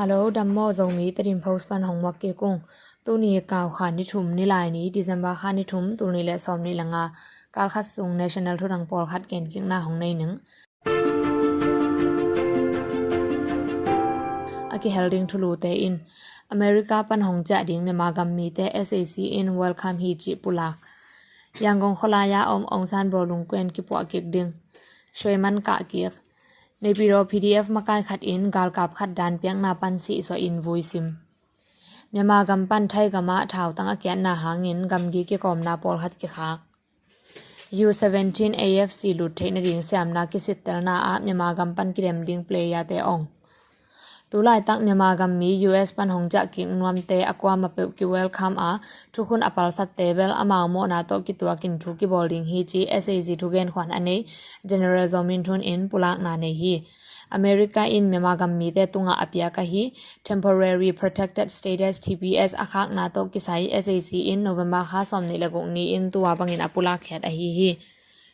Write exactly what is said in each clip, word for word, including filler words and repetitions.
Hello, dam maw, Zomi Tedim Post pan hong muak kik ung. Tuni Kaukha ni thum, Nilai ni, December kha ni thum, tul nih le sawm nih le nga, kal khat sung national thudang pawlkhat genkikna hong nei ning. A kihel ding thulute in, America pan hong ciah ding Myanmar gam mite SAC in welcome hi cih pulak. Yangon khualai a om Aung San bawlung kuen kipuah kik ding. Suai man kah kik. Naypyidaw PDF makai khat in galkap khat dan piakna pan sihsuah in vui sim. Myanmar gam pan Thai gam ah thautang a kiatna hangin gamgi kikawmna pawlkhat kikhak. U seventeen AFC lut theih nading siamna kisittelna ah Myanmar gam pan kidem ding player-te ong. Tulaitak Myanmar gam mi US pan hong ciah kik nuamte a kuama peuh ki welcome a, thukhun a palsatte bel amau mawhna tawh kituakin thu kibawl ding hi ci SAC thugen khuan a nei General Zaw Min Thun in pulakna nei hi. America in Myanmar gam mite tungah a piak ahi Temporary Protected Status, TPS, a khakna tawh kisai SAC in November kha sawm nih le guk ni-in tua bangin a pulakkhiat ahi hi.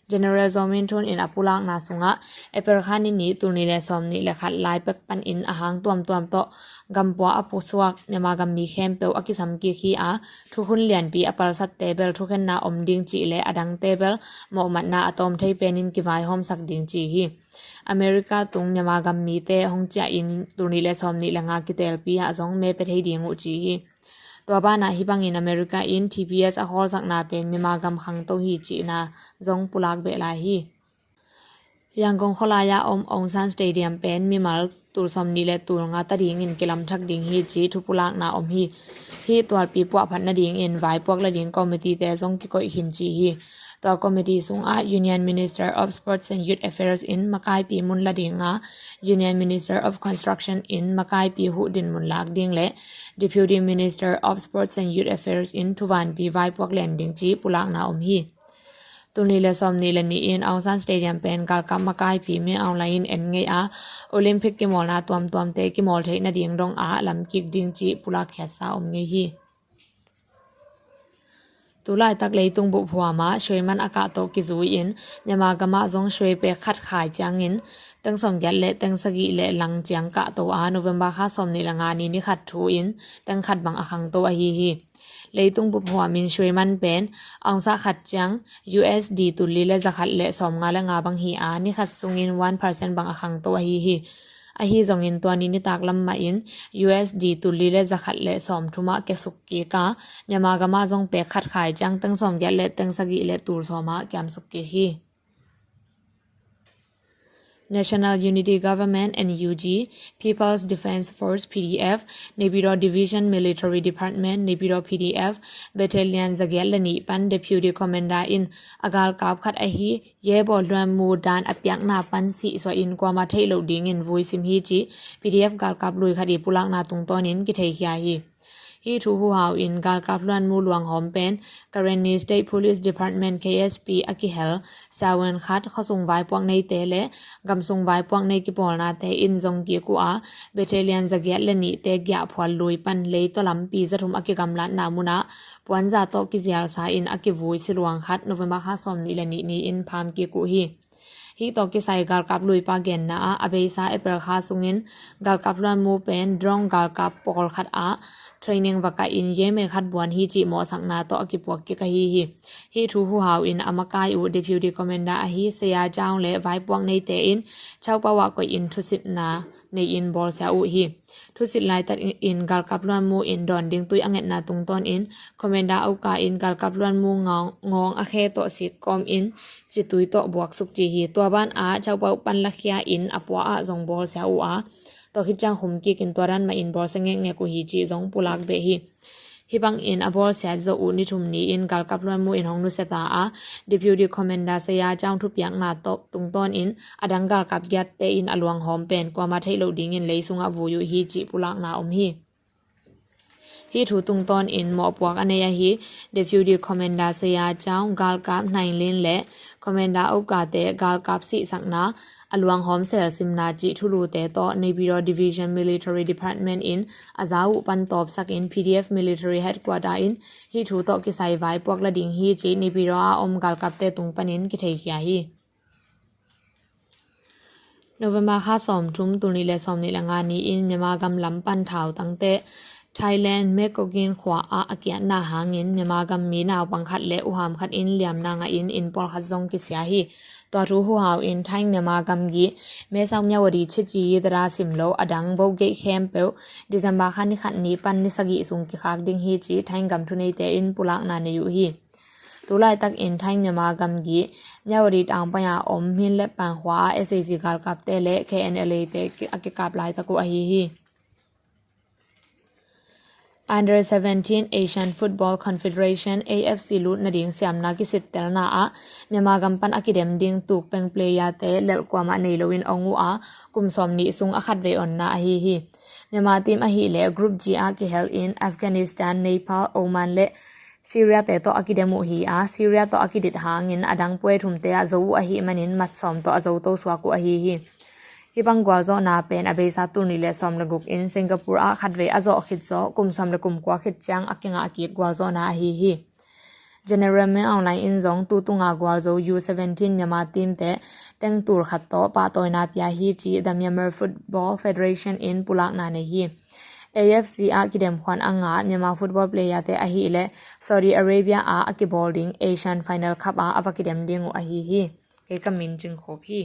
General Zaw Min Thun in a pulakna sungah April kha ni nih, tul nih le sawm nih le khat lai pek panin a hang tuamtuam tawh gampua a pusuak Myanmar gam mi khempeuh a kisam kik hi a, thukhun lianpi a palsatte bel thukhenna om ding cih le a dangte bel mawhmatna a tawm thei penin kivaihawmsak ding ci hi. America tung Myanmar gam mite hong ciah in tul nih le sawm nih le nga kitelpi ah zong me pia thei ding uh ci hi. Tua banah hih bangin America in TPS a khawlsakna pen Myanmar gam khangto hi cihna zong pulak beh lai hi. Yangon khualai a om Aung San Stadium pen mimal tul sawm nih le tul nga ta dingin kilamthak ding hi ci thupulakna om hi. Hih tualpi puahphat nadingin vaipuak la ding committee-te zong kikoih khin ci hi. Tua committee sungah Union Minister of Sports and Youth Affairs in makaipi mun la ding a, Union Minister of Construction in makaipi huh dinmun lak ding le Deputy Minister of Sports and Youth Affairs in thuvanpi vaipuak len ding ci pulakna om hi. Tul nih le sawm nih le nih in Aung San Stadium pen galkap makaipi Min Aung Hlaing in en ngei a, Olympic kimawlna tuamtuamte kimawl theih nading dong ah lamkik ding ci pulakkhiatsa om ngei hi. Tulaitak leitung bup huam ah suai man a kahto kizui-in Myanmar gam ah zong suai pek khat khai ciangin teng sawmgiat le teng sagih le lang ciang kahto a, November kha sawm nih le nga ni ni khat thu-in teng khat bang a khangto ahi hi. Leitung bup huam in suai man pen ounce khat ciang USD tul li le za khat le sawmnga le nga bang hi a, ni khat sungin one percent bang a khangto ahi hi. Ahi zongin tua ni nitak lam mahin USD tul li le za khat le sawmthum ah kiasuk kik a, Myanmar gam ah zong pek khat khai ciang teng sawmgiat le teng sagih le tul sawm ah kiamsuk kik hi. National Unity Government, NUG, People's Defence Force, PDF, Naypyidaw Division Military Department, Naypyidaw PDF, Battalion zagiat le nih pan Deputy Commander in a galkap khat ahi Ye Baw Hlun Mu dan a piakna pan sihsuah in kuama theih loh dingin vui sim hi ci PDF galkap lui khat i pulakna tungtawnin kitheikhia hi. Hih thu huhau in galkap Hlun Mu luanghawm pen Karenni State Police Department, KSP a kihel siavuan khat khuasung vaipuak neite le gamsung vaipuak nei kipawlnate in zong kik uh a, Battalion zagiat le nihte giahphual lui pan leitaw lampi zathum a kigamlatna munah puanza tawh kizialsa in a kivui siluang khat November kha sawm nih le nih ni-in pham kik uh hi. Hih tawh kisai galkap luipa genna ah a beisa April kha sungin galkap Hlun Mu pen drone galkap pawlkhat ah training va kah in Ye Me khat buan hi cih mawhsakna tawh a kipuak kik ahi hi. Hih thu huhau in a makai uh Deputy Commander ahi Saya Jaung le vaipuak neite in Chaupau ah koih in thusitna nei-in bawlsia uh hi. Thusit laitak in galkap Hlun Mu in dawn ding tui a ngetna tungtawnin Commander Auka in galkap Hlun Mu ngawng a khe tawh sik kawmin citui tawh buaksuk ci hi. Tua ban ah Chaupau pan lakhia in a pua ah zong bawlsia uh a, tua khit ciang khum kikin tua dan mahin bawlsia ngekngek uh hi cih zong pulak beh hi. Hih bangin a bawlsiat zawh uh ni thum ni-in galkap Hlun Mu in hong nusia ta a, Deputy Commander Saya Jaung thupiakna tawh tungtawnin a dang galkap giatte in a luanghawm pen kuama theih loh dingin lei sungah vui uh hi cih pulakna om hi. Hih thu tungtawnin mawhpuak a nei ahi Deputy Commander Saya Jaung, galkap Hnaing Lin le Commander Auka-te galkap sihsakna, a luanghawm selsimna cih thulute tawh Naypyidaw Division Military Department in a za uh pan tawpsakin PDF Military Headquarter in hih thu tawh kisai vaipuak la ding hi cih Naypyidaw a om galkapte tung panin kitheikhia hi. November kha sawmthum, tul nih le sawmnih le nga ni-in Myanmar gam lam pan thautangte Thailand, Mekokgin khua ah a kiatna hangin Myanmar gam mi naupang khat le uham khat in liamna ngahin inn pawlkhat zong kisia hi. Tua thu huhau in Thai Myanmar gamgi Mae Sot Myawaddy Chit Ji Yi Tara sim lo a dang Bogate khempeuh December kha ni khat ni pan ni sagih sung kikhak ding hi ci Thai gam thuneite in pulakna nei uh hi. Tulaitakin Thai Myanmar gamgi Myawaddy tangpai-a om Minlep Pang khua-a S A C galkapte le K N L A te a kikap laitak uh ahi hi. Under seventeen Asian Football Confederation, A F C, lut nading siamna kisittelna ah Myanmar gam pan a kidem ding tukpeng player-te lelh kuamah nei loin ong uh a, kum sawm nih sung a khatvei onna ahi hi. Myanmar team ahih leh Group G ah kihel in Afghanistan, Nepal, Oman le Syria-te tawh a kidem uh hi a, Syria tawh a kidit hangin a dang puai thumte ah zo uh ahih manin mat sawm tawh a zo to suak uh ahi hi. Hih bang gualzawhna pen a beisa tul nih le sawm le guk in Singapore ah khatvei a zawh khit zawh kum sawm le kum kua khit ciang a kingah kik gualzawhna ahi hi. General Min Aung Hlaing in zong tutunga gualzo U seventeen Myanmar team-te teng tul khat tawh pahtawina pia hi ci The Myanmar Football Federation in pulakna nei hi. A F C ah kidem khuan a ngah Myanmar football player-te ahih leh Saudi Arabia ah a kibawl ding Asian Final Cup ah a va kidem ding uh ahi hi. Kei ka min Cing Khop hi.